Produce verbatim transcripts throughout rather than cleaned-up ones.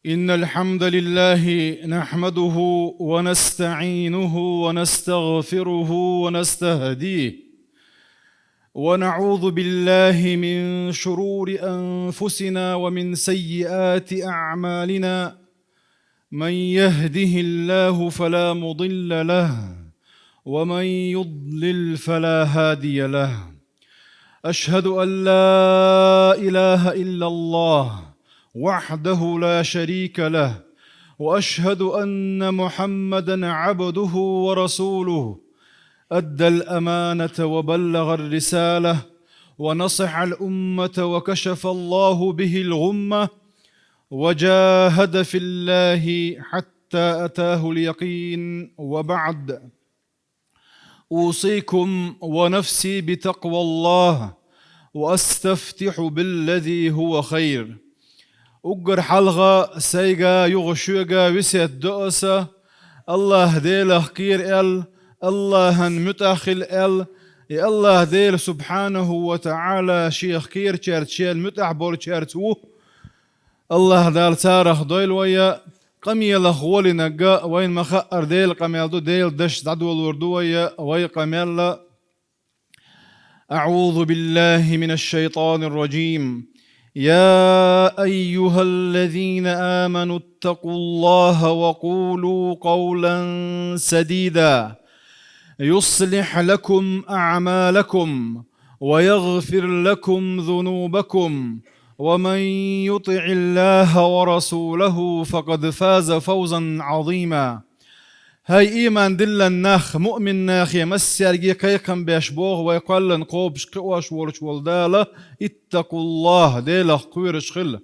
إن الحمد لله نحمده ونستعينه ونستغفره ونستهديه، ونعوذ بالله من شرور أنفسنا ومن سيئات أعمالنا. من يهده الله فلا مضل له، ومن يضلل فلا هادي له. أشهد أن لا إله إلا الله وحده لا شريك له، وأشهد أن محمدا عبده ورسوله، أدى الأمانة وبلغ الرسالة، ونصح الأمة، وكشف الله به الغمة، وجاهد في الله حتى أتاه اليقين، وبعد. أوصيكم ونفسي بتقوى الله، وأستفتح بالذي هو خير. Уггар хьалха сайга, юха шуга весет до аса: АллахӀ Делах кхера аьлла, АллахӀан муьтӀахь хила аьлла, и АллахӀ Дела субхьанаху ва таӀала шех кхерачаьрца, шел муьтӀахь болчаьрца ву. АллахӀ Дала царах дойла вай. Къамелах гӀолинарг вайна ма-хаъара Делан къамел ду, Делан дашца дӀадолор ду вай, вай къамел. أعوذ بالله من الشيطان الرجيم. يا أيها الذين آمنوا اتقوا الله وقولوا قولا سديدا يصلح لكم أعمالكم ويغفر لكم ذنوبكم ومن يطع الله ورسوله فقد فاز فوزا عظيما. ХӀай ийман диллина нах, муъмин нахе массаьрга кхайкхам беш боху вай кхоьллина кхобуш, кхиош волуш волу Дала: اتقوا الله, Делах кхоьруш хила.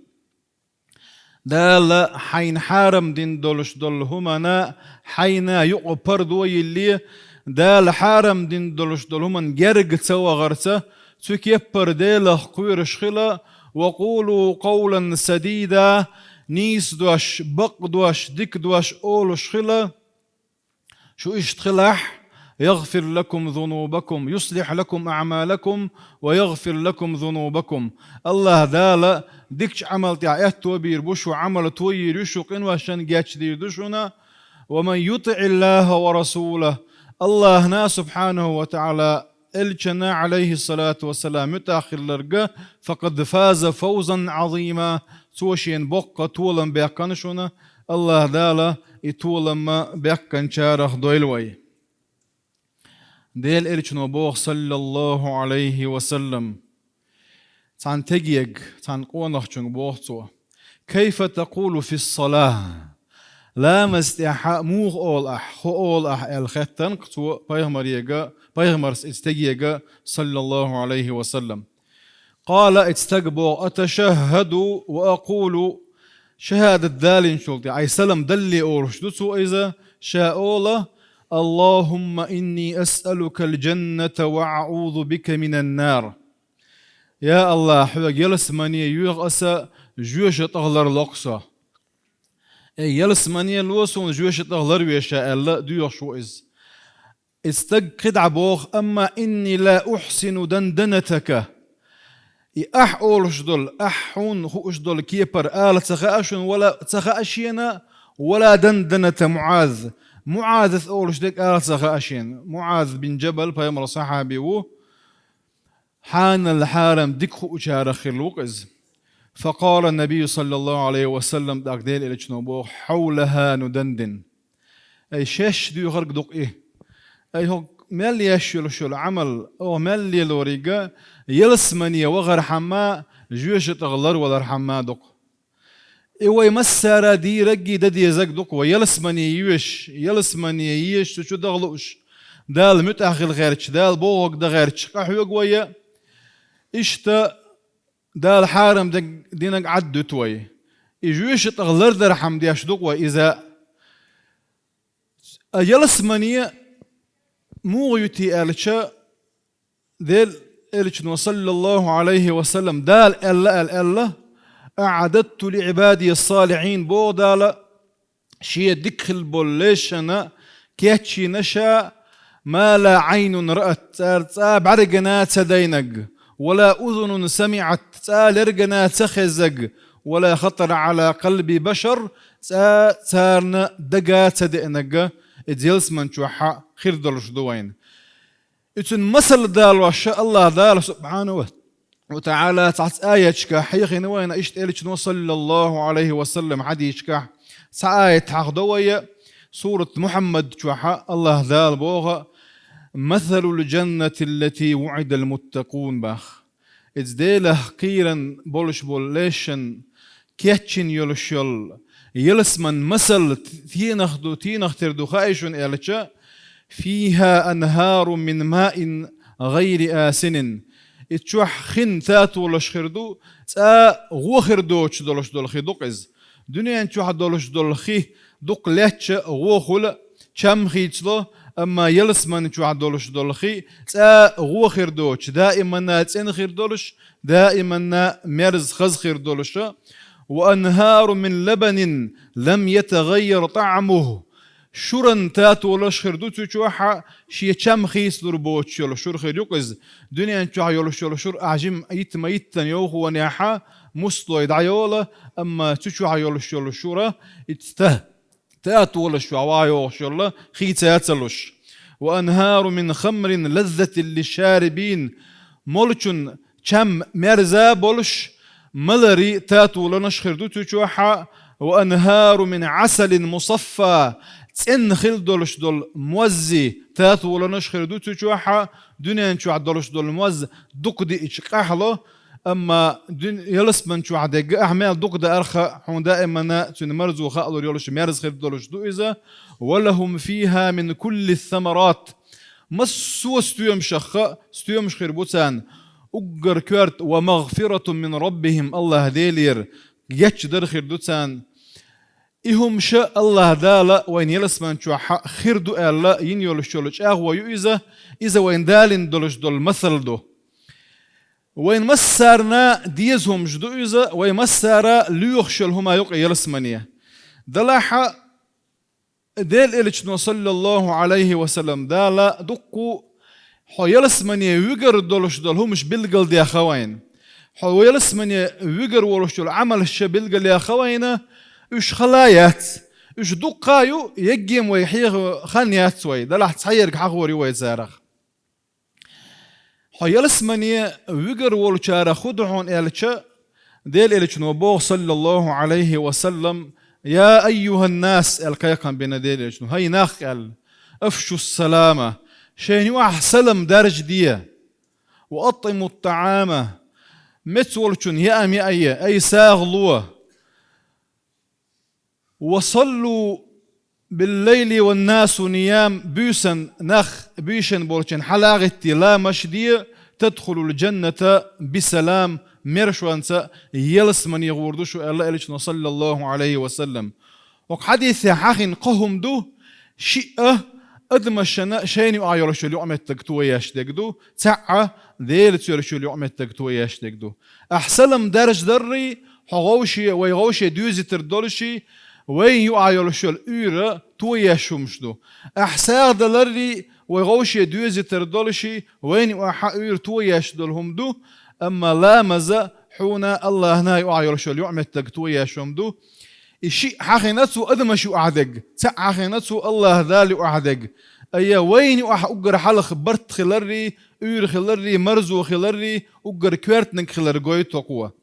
Дала хьайна хьарам дина долуш долу хӀуманна хьайна юкъа пардо йилле, Дала хьарам дина долуш долу хӀуманна герга ца вахарца, цу кеппара Делах кхоьруш хила, وقولوا قولا سديدا, нийса дош, бакъ дош, дика дош олуш хила. Шу иштта хилахь, يغفر لكم ذنوبكم، يصلح لكم أعمالكم ويغفر لكم ذنوبكم. АллахӀ Дала дикачу Ӏамал тӀехь аьтто бийр бу шу, Ӏамал тойийр ю шу, къиношна гечдийр ду шуна. ومن يطع الله ورسوله. АллахӀна, субхьанаху ва таӀала, Элчанна, Ӏалайхиссалату вассалам, муьтӀахь хилларг, فقد فاز فوزا عظيما, цо шена боккха толам баьккхина шуна, АллахӀ Дала и толам баьккхинчарах дойла вай. Делан Элчано боху, саллаллаху Ӏалайхи ва саллам, цхьана тегега, цхьана къонахчуьнга боху цо: كيف تقول في الصلاة؟ Ламаз тӀехь муха олу ахь, хӀун олу ахь аьлла хаьттина-кх цо пайхамарега, пайхамарс иза тегега, саллаллаху Ӏалайхи ва саллам. قال, и стага боху: أتشهد وأقول, шахӀадат далийначул тӀе, ай салам далале олуш ду цо иза, ша олу: اللهم إني أسألك الجنة وأعوذ بك من النار. Я АллахӀ, хьоьга ялсамане йоьху аса, жоьжахатех ларло-кх со. Эй, ялсамане ло суна, жоьжахатех ларве ша, аьлла, доьхуш ву иза. И стаг кхидӀа боху: أما إني لا أحسن دندنتك. И ахь олуш долу, ахь хьуна хууш долу кепара ала ца хаьа шуна, вала ца хаьа шена, ولا دندنة معاذ. МуӀазас олуш дерг ала ца хаьа шена. МуӀаз бин Джабал пайхамаран сахьаби ву. Хьанал хьарам дика хуучарах хилла ву-кх иза. فقال النبي صلى الله عليه وسلم, тӀаккха Делан Элчано боху: حولها ندندن. Ай, шаьш доьхург ду-кх и. Ай, хӀокху мел еш йолуш йолу Ӏамал, оха мел лелориг ялсамане вахархьама, жоьжахатех ларвалархьама ду-кх. И вай массара дийриг а дан дезарг ду-кх, вай ялсамане йоьшуш, ялсамане езаш, цу чу даха лууш, Далла муьтӀахь хила гӀерташ, Дала бохург дан гӀерташ къахьоьгу вай. Иштта Дала хьарам динарг Ӏад дуьту вай. И жоьжахатех лардархьама деш ду-кх вай иза. А ялсамане муха ю те аьлча, Делан Элчано, саллаллаху Ӏалайхи ва саллам, Дала аьлла аьлла аьлла: أعددت لعبادي الصالحين, боху Дала, Шен дика хилла болу лешана кечйина Ша, ما لا عين رأت, цара цкъа бӀаьргана ца дайнарг, ولا أذن سمعت, цкъа лергана ца хеззарг, ولا خطر على قلب بشر, цкъа царна дага ца деанарг, иза ялсмани чухь хир долуш ду вайна. Иза цуьнан масал далош Аллаха Дала субхьанаху ва таӀала цхьацца аяташкахь хьехийна вайна, иштта элчано саллаллаху Ӏалайхи ва саллам хьадисашкахь цхьа аят хьахдо вай, сурат Мухьаммад чохь Аллаха Дала боху: مثل الجنة التي وعد المتقون, боху. Иза Делах кхийран болуш болу лешан кечйина йолуш йолу ялсман масал тенах ду, тенах тера ду хаий шуна аьлча: فيها أنهار من ماء غير آسن. Иза чохь хин татолаш хир ду, цкъа гӀо хир доцуш долуш долу хи ду-кх иза. Дуьнен чохь долуш долу хи дукха лаьтташ а, гӀо хуьлу а, чам хийцало, амма ялсамани чохь долуш долу хи цкъа гӀо хир доцуш, даиманна цӀена хир долуш, даиманна мерза, хаза хир долуш. وأنهار من لبن لم يتغير طعمه. Шуран татолаш хир ду цу чохь, шен чам хийцалур боцуш йолу шура хир ю-кх иза. Дуьнен чохь йолуш йолу шура ахь жима йитта ма-йиттина йовхонехь муслой дӀайолу, амма цу чохь йолуш йолу шура, иза та-, татолаш чохь ван йогӀуш йолу хи ца луш. وأنهار من خمر لذة للشاربين. Молчун чам мерза болуш, маларий татоланаш хир ду цу чохь, وأنهار من عسل مصفى, цӀена хила долуш долу моззий татоланаш хир ду цу чохь, дуьнен чохь долуш долу моз дукха диъча къахьло, амма дуьн-, ялсаман чохь дерг ахь мел дукха даарх а, хьуна даиманна цуьнан марзо хаалур йолуш мерза хир долуш ду иза. ولهم فيها من كل الثمرات. Массо а стоьмашах а стоьмаш хир бу царна, уггар коьрта, ومغفرة من ربهم, Аллаха Делера гечдар хир ду царна. И хӀумаш Аллаха Дала вайна ялсаман чохь хир ду аьлла йина йолуш йолу чӀагӀо ю иза, иза вайна далийна долуш долу масал ду. Вайна массарна деза хӀумаш ду иза, вай массара лоьхуш йолу хӀума ю-кх ялсамани. Делахь а, Делан элчано, саллаллаху Ӏалайхи ва саллам, Дала дуккха хьо ялсамане вуьгур долуш долу хӀумаш билгалдаьхна вайна. Хьо ялсамане вуьгур волуш йолу Ӏамалш билгалъяьхна вайна, уьш хала яц. Уьш дуккха а ю, еггем вай хьеха хан яц вай, делахь цхьаерг хьахор ю вай царах. Хьо ялсамане вуьгур волчарах хӀун ду хьуна аьлча, Делан элчано боху, саллаллаху Ӏалайхи ва саллам: «Я айюханнас», аьлла кхайкхам бина Делан элчано, «хӀай нах», аьлла, «афшуссалама», шайна юкъахь салам даржаде, «ва атӀимут-таӀама», меца волчун яа-миа е, ай сагӀа ло, «ва саллу биллайли ван-насу ниям», буьйсан нах буьйшина болчун хьалагӀитте ламазаш де, «тадхулул-джанната бисалам», маршонца ялсамане гӀур ду шу, аьлла элчано, саллаллаху Ӏалайхи ва саллам. Оцу хьадисехь хьахийна кхо хӀума ду, шиъ а адамашна шайна юкъахь йолуш йолу юкъаметтиг тоеш дерг ду, цхьаъ а Делаца йолуш йолу юкъаметтиг тоеш дерг ду. Ахь салам даржадаррий, хьо вовше, вай вовше доьзийтар долуший, вайна юкъахь йолуш йолу уьйр тоеш хӀумаш ду. Ахь сагӀа даларрий, вай вовше доьзийтар долуший, вайна юкъахь уьйр тоеш долу хӀума ду, амма ламаз хьуна Аллахьна юкъахь йолуш йолу юкъаметтиг тоеш хӀума ду. И шиъ хьахийна цо адамаш юкъахь дерг, цхьаъ хьахийна цо Аллаха Дала юкъахь дерг. Ай, вайна юкъахь уггар хьалха барт хиларрий, уьйр хиларрий, марзо хиларрий, уггар коьртаниг хилар гойту хӀокхо.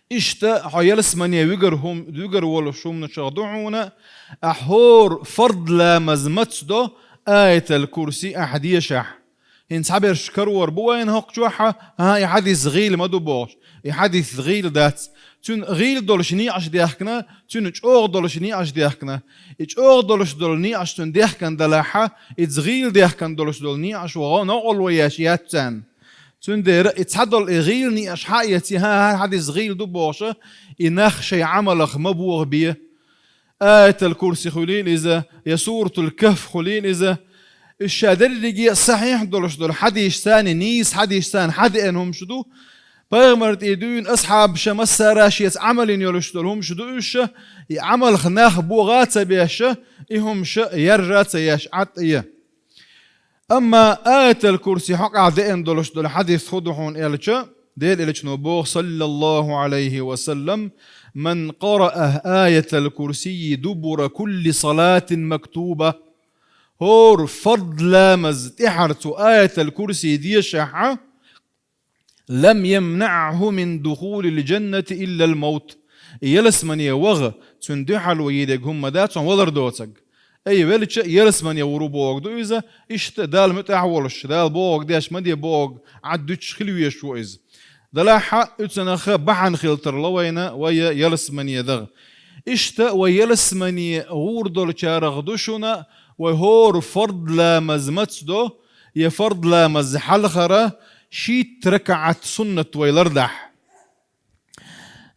Иштта хьо ялсамане вуьгур хӀум-, вуьгур волуш хӀуманашах ду хьуна, ахь хӀора фард ламаз маца до Аятал-Курси ахь дешахь. ХӀинца цхьаберш карор бу вайна хӀокху чохь, хӀан, и хьадис гӀийла ма ду бохуш. И хьадис гӀийла дац. Цуьнан гӀийла долуш некъаш дехкина, цуьнан чӀогӀа долуш некъаш дехкина. И чӀогӀа долуш долу некъаш цуьнан дехкина делахь, иза гӀийла дехкина долуш долу некъаш ваха новкъарло еш яц царна. Цундела и цхьадолу и гӀийла некъаш хьаэций, хӀан, хӀара хьадис гӀийла ду бохуш, и нах шайн Ӏамалах ма бохабе. Аятал-Курси хуьлийла иза, я Суратул-Кахф хуьлийла иза. Уьш ша дерриге а сахьихь долуш долу хьадисаш санна, нийса хьадисаш санна хьадеана хӀумаш ду. Пайхамар тӀе дуьйна асхьабаша массара шеца Ӏамал йина йолуш долу хӀумаш ду уьш, и Ӏамалх нах бохабе а ца беш, и хӀумаш яржа а ца еш, Ӏад а е. Амма Аятал-Курси хьокъехь деана долуш долу хьадис хӀун ду хьуна аьлча, Дела Элчано боху, саллаллаху Ӏалайхи ва саллам: «Ман къараа аятал курсийи дубура кулли салатин мактуба». ХӀора фард ламаз тӀехьара цо аятал курсий дешахь, «лам ямнаӀху мин духулил джаннати иллал мавт». Ялсамане ваха, цуьнан дуьхьал ван йийриг хӀума дац хьуна валар доцург. Ай велча, ялсамане вур ву бохург ду иза, иштта Далла муьтӀахь а волуш, Дала бохург деш, ма де бохург Ӏад дуьтуш хила везаш ву иза. Делахь а, уьцанах бахьана хила тарло вайна вай ялсамане даха. Иштта вай ялсамане гӀур долчарах ду шуна вай хӀора фард ламаз маца до, я фард ламаз хьалхара шийтта ракаӀат суннат вай лардахь.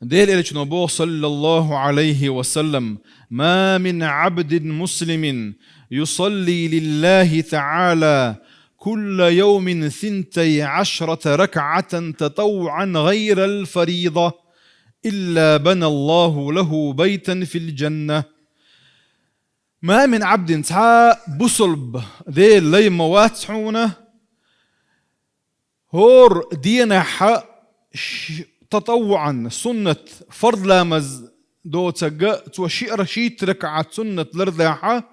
Дела Элчано боху, саллаллаху Ӏалайхи ва саллам: «Ма мин Ӏабдин муслимин юсалли лиллахи таӀала кулла йовмин синтай Ӏашрата ракаӀатан татаввуӀан гӀайрал фарида, илла баналлаху лаху байтан фил джанна». «Ма мин Ӏабдин», цхьа бусалба, Дела лай ма вац хьуна, хӀора денахь ш-, татаввуӀан, суннат, фард ламаз доцург, цо шиъра шийтта ракаӀат суннат лардахь,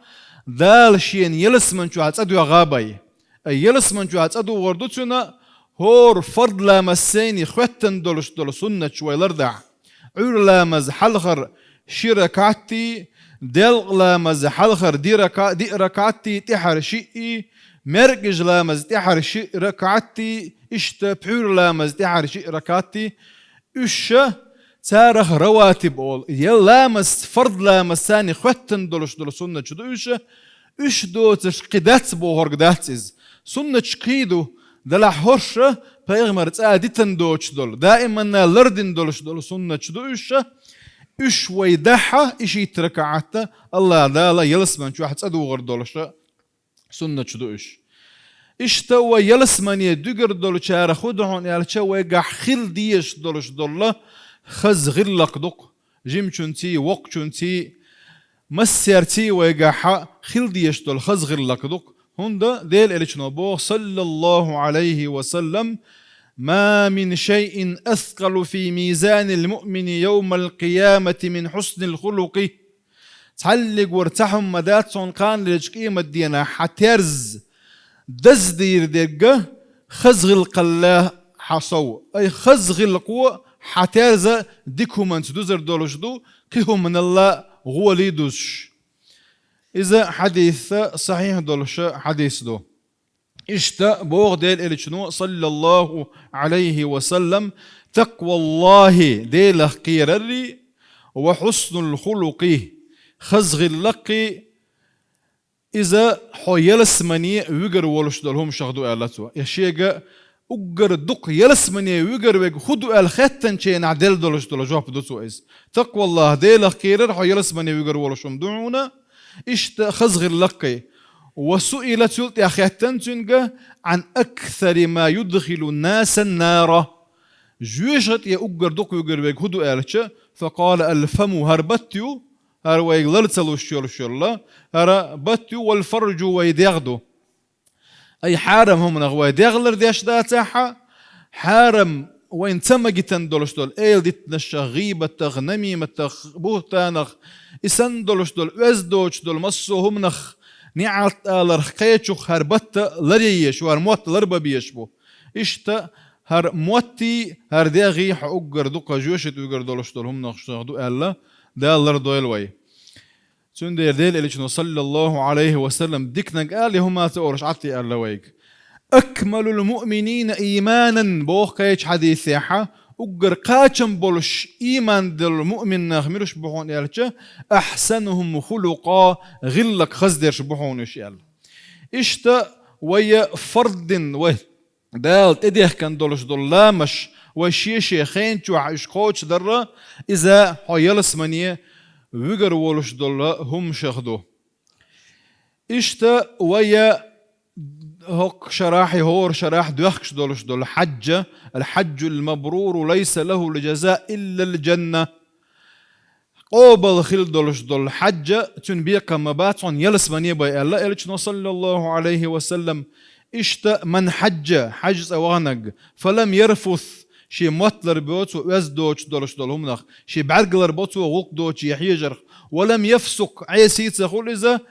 Дала шена ялсаман чохь цӀа доьгӀа бай. Ай ялсаман чохь цӀа догӀур ду цуьнан хӀора фард ламаз сайни хоьттина долуш долу суннаташ вай лардахь. Ӏуьйра ламаз хьалхара ши ракаӀатий, делкъа ламаз хьалхара ди рака-, диъ ракаӀатий, тӀаьхьара шиъий, маьркӀажа ламаз тӀаьхьара ши ракаӀатий, иштта пхьуьйра ламаз тӀаьхьара ши ракаӀатий, уьш ша царах раватиб олу, я ламаз, фард ламаз санна хоьттина долуш долу суннаташ ду уьш ша, уьш доцуш кхин дац бохург дац иза. Суннаташ кхин ду, делахь хӀорш ша пайхамар цӀа дитина доцуш долу, даиманна лардина долуш долу суннаташ ду уьш ша, уьш вай дахь, и шийтта ракаӀат АллахӀ Дала ялсаман чохь цӀа догӀур долуш ша суннаташ ду уьш. Иштта вай ялсамане дуьгур долчарах хӀун ду хьуна аьлча, вайгахь хила дезаш долуш долу хаза гӀиллакх ду-кх, жимачуьнций, воккхачуьнций, массаьрций вайгахь хила дезаш долу хаза гӀиллакх ду-кх. ХӀунда Дела Элчано боху, саллаллаху Ӏалайхи ва саллам: «Ма мин шайин аскъалу фи мизанил муъмини йовмал къиямати мин хьуснил хулукъи». Цхьаллиг вара цхьа хӀума ма дац хьуна кханалерчу къематденахь хьан терза даздийр дерг хаза гӀиллакхалла хьан сов. Ай хаза гӀиллакхо хьан терза дика хӀуманца дузар долуш ду, кхин хӀуманалла гӀоле дузуш. Иза хьадис сахьихь долуш хьадис ду. Иштта боху Дела Элчано, саллаллаху Ӏалайхи ва саллам: «Такъваллахи», Делах кхераррий, «ва хьуснул хулукъи», хаза гӀиллакхий, иза хьо ялсамане вуьгур волуш долу хӀуманех ду аьлла цо. Я шега уггар дукха ялсамане вуьгур верг хӀун ду аьлла хеттанчу хенахь делла долуш долу жоп ду цо иза. Такъваллах, Делах кхерар хьо ялсамане вуьгур волуш хӀума ду хьуна, иштта хаза гӀиллакхий. Ва суила, цул тӀаьхьа хеттан цуьнга, Ӏан аксари ма юдхилу наса нара. Жоьжахати тӀе уггар дукха вуьгур верг хӀун ду аьлча, факъала, алфаму, хӀара батт ю, хӀара вайга лар ца луш йолуш йолла, хӀара батт ю, вал фаржу, вай дегӀ ду. Ай хьарам хӀуманах вай дегӀ лардеш дацахь а, хьарам вайна ца магитан долуш долу эладитанашах, гӀийбатах, намиматах, бухӀтанах, и санна долуш долу, оьзда доцуш долу массо а хӀуманах, неӀалт аларх кхечух хӀара батта ларъеш, хӀара мотт ларбан безаш бу. Иштта хӀара моттий, хӀара дегӀий хьо уггар дукха жоьжахати вуьгур долуш долу хӀуманех ду аьлла, Дала лардойла вай. Цундела Дела Элчано, саллаллаху Ӏалайхи ва саллам, диканиг ала, я хӀума ца олуш Ӏатти аьлла вайга. Акмалул муъминина ийманан, боху кхечу хьадисехь, уггар кхачам болуш ийман долу муъминнах муьлш бу хьуна аьлча, ахьсанухум хулукъа, гӀиллакх хаза дерш бу хьуна уьш аьлла. Иштта вай фардин, вай Дала тӀедехкан долуш долу ламаш, вай шен-шен хен чохь уьш кхочушдарра, иза хьо ялсамане вуьгур волуш долу хӀуманех ду. Иштта вай хӀокху шарахь, хӀора шарахь доьхкуш долуш долу хьаьжа, аль-хьаьжул мабруру лайса лаху лижаза иллал джанна. Къобал хила долуш долу хьаьжа, цуьнан бекхам ма бац хьуна ялсамане бан аьлла Элчано, саллаллаху Ӏалайхи ва саллам. Иштта ман хьаьжа, хьаьж цӀа ваханарг, фалам ярфус, Шен мотт ларбо цо оьзда доцуш долуш долу хӀуманах, шен бӀаьрг ларбо цо гӀуллакх доцуш хьежарх. «ولم يفسق», Ӏеса ца хуьлу иза.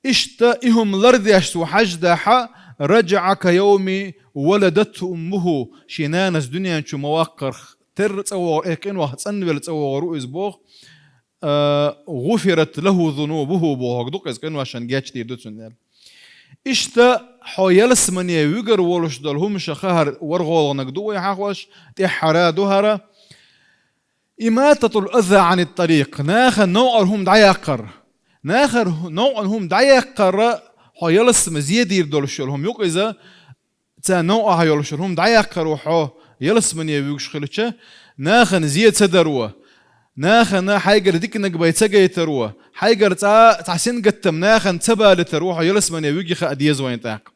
Иштта и хӀума лардеш цо хьаьждахь, «رجع كيوم ولدته أمه», шен нанас дуьнен чу ма-ваккхарх терра цӀа вогӀур, э, къинойх цӀанвелла цӀа вогӀур ву иза боху. «غفرت له ذنوبه» бохург ду-кх иза, къиношна гечдийр ду цунна аьлла. Иштта хьо ялсамане вуьгур волуш долу хӀума ша хаар варгӀолгӀаниг ду вай хьахош, тӀаьххьара ду хӀара. «إماطة الأذى عن الطريق», нахана новкъара хӀума дӀаяккхар. Нахана хӀу-, новкъана хӀума дӀаяккхар хьо ялсамане зе дийр долуш йолу хӀума ю-кх иза. Царна новкъахь йолуш йолу хӀума дӀаяккхар ву хьо ялсамане вуьгуш хилча, нахана зе ца даро, нахана хьайгара диканиг бен ца гайтаро, хьайгара цкъа а цхьа сингаттам нахана ца балийтаро хьо ялсамане вуьгуш хаа деза вайна тӀаккха.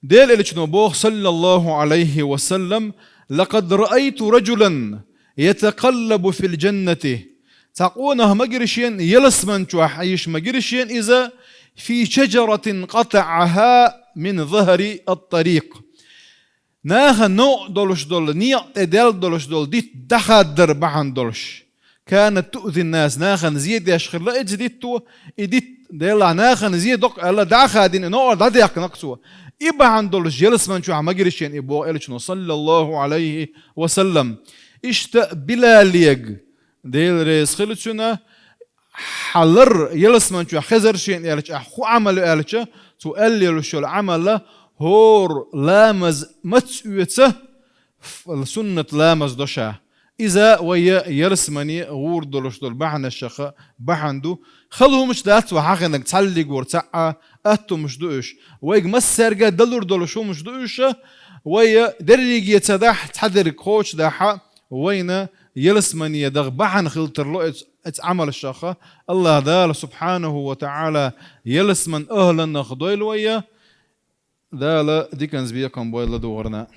Делан Элчано боху, саллаллаху Ӏалайхи ва саллам: «لقد رأيت رجلا يتقلب في الجنة». Цхьа къонах ма гира шена ялсаман чохь, йиш ма гира шена иза, «في شجرة قطعها من ظهر الطريق». Нахана новкъа долуш долу, некъа тӀе даьлла долуш долу дитт дӀахаддар бахьана долуш. «كانت تؤذي الناس», нахана зе деш хилла иза дитто, и дитт, делахь нахана зе доккху аьлла, дӀа а хадийна, и новкъара дӀадаьккхина-кх цо. И бахьана долуш ялсаман чохь ма гира шена и, боху Элчано, саллаллаху Ӏалайхи ва саллам. Иштта Билалега, Дела реза хила цунна, хьалар ялсаман чохь хезар шена аьлча, ахь хӀун Ӏамал ю аьлча, цо аьлла йолуш йолу Ӏамал: «ХӀора ламаз маца оьцу, ф-, суннат ламаз до ша». Иза вай ялсамане гӀур долуш долу бахьанашха бахьана ду. Хала хӀумаш дац вай хьахийнарг, цхьаллигора цхьаъ а, атта хӀумаш ду уьш. Вайга массаьрга далур долуш хӀумаш ду уьш, вай дерриге ца дахь, цхьадерг кхочушдахь, вайна ялсамане даха бахьана хила тарло оцу, оцу Ӏамалшха. АллахӀ Дала, субхьанаху ва таӀала, ялсаман ахӀланах дойла вай. Дала диканца бекхам бойла духарна.